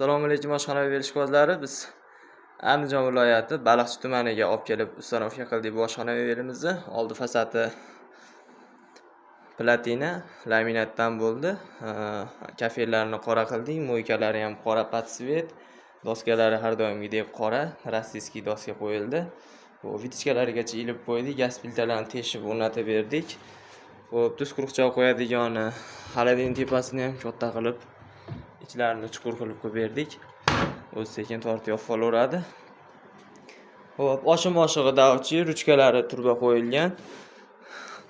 Assalomu alaykum, oshxona mebel ishqibozlari. Biz Andijon viloyati Baliqchi tumaniga olib kelib установка qildik bu oshxona mebelimizni. Oldi fasadi platina, laminatdan bo'ldi. Kafellarini qora qildik, мойка lari ham qora под цвет, doskalari har doimgidek qora, российский doska qo'yildi. Bu вытяжка larigacha ilib qo'ydik, gaz plitalarini teshib o'rnatib berdik. Xo'p, tuz quruqchoq qo'yadigan холодильник tepasini ham katta qilib, ichlarini chuqur qilib qo'yib berdik. O'zi sekin tortib yopib olaveradi. Xo'p, oshim oshig'i davchi, ruchkalari turba qo'yilgan.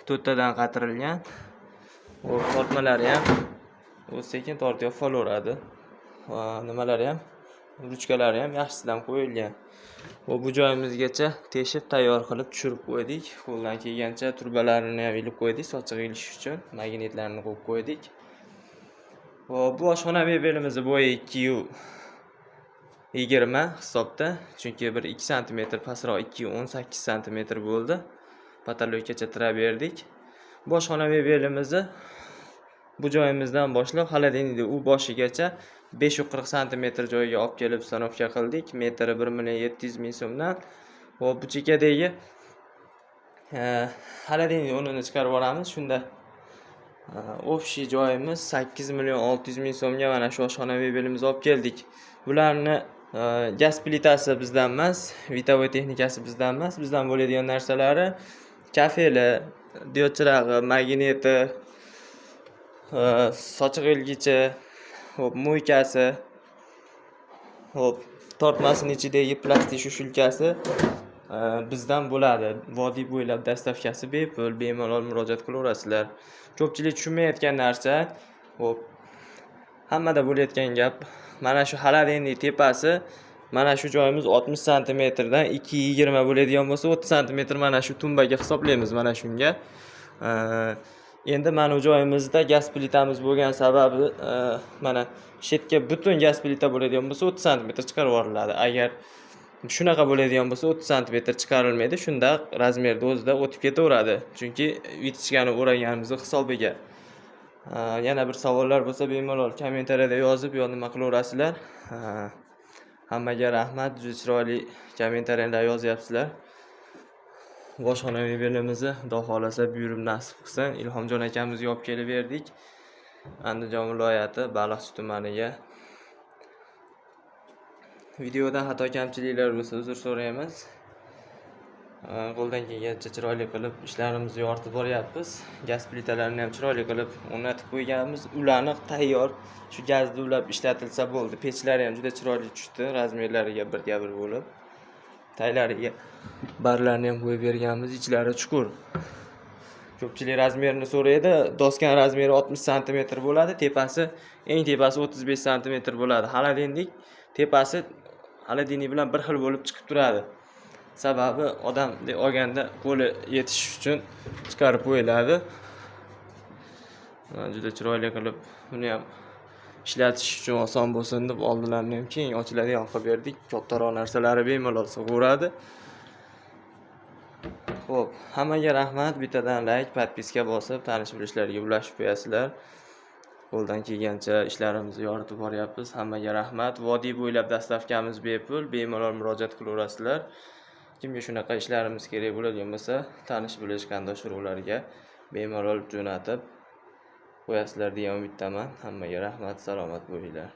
To'rttadan qatirilgan. Xo'p, tortmalari ham o'zi sekin tortib yopib olaveradi. Va nimalari ham, ruchkalari ham yaxshisidan qo'yilgan. Va bu joyimizgacha teshib tayyor qilib tushirib qo'ydik. Qo'ldan kelgancha turbalarini ham ilib qo'ydik, sochiq ilish uchun magnitlarni qo'yib qo'ydik. Xo'p, bu oshxona mebelimizni bo'yi 2,20 hisobda, chunki bir 2 santimetr pastroq, 2,18 santimetr bo'ldi. Потолок gacha tirab berdik. Bu oshxona mebelimizni bu joyimizdan boshlab холодильник ni u boshigacha 540 santimetr joyga olib kelib установка qildik. Metri 1 700 000 so'mdan. Xo'p, bu chekkadagi холодильник o'rnini chiqarib yuboramiz. Shunda общий joyimiz 8 600 000 so'mga mana shu oshxona mebelimizni olib keldik. Bularni gaz plitasi bizdan emas, бытовой texnikasi bizdan emas, bizdan bo'ladigan narsalari kafeli, diod chirog'i, magniti, sochiq ilgichi, xo'p, мойка si, xo'p, tortmasini ichidagi plastik шушилка si bizdan bo'ladi. Vodiy bo'ylab доставка si bepul, bemalol murojaat qilaverasizlar. Ko'pchilik tushunmayotgan narsa, xo'p, hammada bo'layotgan gap, mana shu холодильник tepasi, mana shu joyimiz 60 santimetrdan 2,20 bo'ladigan bo'lsa, 30 santimetr mana shu tumbaga hisoblaymiz, mana shunga. Endi mana bu joyimizda gaz plitamiz bo'lgan sababi mana shu yerga butun gaz plita bo'ladigan bo'lsa, 30 santimetr chiqarib yuboriladi. Agar shunaqa bo'ladigan bo'lsa, 30 santimetr chiqarilmaydi, shunda размер da o'zida o'tib ketaveradi, chunki вытяжка ni o'raganimizni hisobiga. Yana bir savollar bo'lsa, bemalol kommentariyada yozib yo nima qilaverasizlar. Hammaga rahmat, juda chiroyli kommentariyalar yozyapsizlar. Oshxona mebelimizni, Xudo xohlasa, buyurib, nasib qilsin, Ilhomjon akamizga olib kelib berdik Andijon viloyati Baliqchi tumaniga. Videoda xato kamchiliklar bo'lsa, uzr so'raymiz. Qo'ldan kelgancha chiroyli qilib ishlarimizni yoritib boryapmiz. Gaz plitalarini ham chiroyli qilib o'rnatib qo'yganmiz, ulanib tayyor, shu gazni ulab ishlatilsa bo'ldi. Pechlari ham juda chiroyli tushdi, размер lariga birga bir bo'lib, taglariga barlarni ham qo'yib berganmiz, ichlari chuqur. Ko'pchilik размер ini so'raydi. Doskani размер i 60 santimetr bo'ladi, tepasi, eng tepasi 35 santimetr bo'ladi. Холодильник tepasi холодильник bilan bir xil bo'lib chiqib turadi, sababi odam olganda qo'li yetishishi uchun chiqarib qo'yiladi. Juda chiroyli qilib, buni ham ishlatish uchun oson bo'lsin deb oldilarini ham keng ochiladigan qilib berdik. Kattaroq narsalari bemalol sig'averadi. Xo'p, hammaga rahmat. Bittadan layk, подписка bosib, tanish bilishlarga ulashib qo'yasizlar. Qo'ldan kelgancha ishlarimizni yoritib boryapmiz. Hammaga rahmat. Vodiy bo'ylab доставка miz bepul, bemalol murojaat qilaverasizlar. Kimga shunaqa ishlarimiz kerak bo'ladigan bo'lsa, tanish bilish, qarindosh urug'larga bemalol jo'natib qo'yasizlar degan umiddaman. Hammaga rahmat, salomat bo'linglar.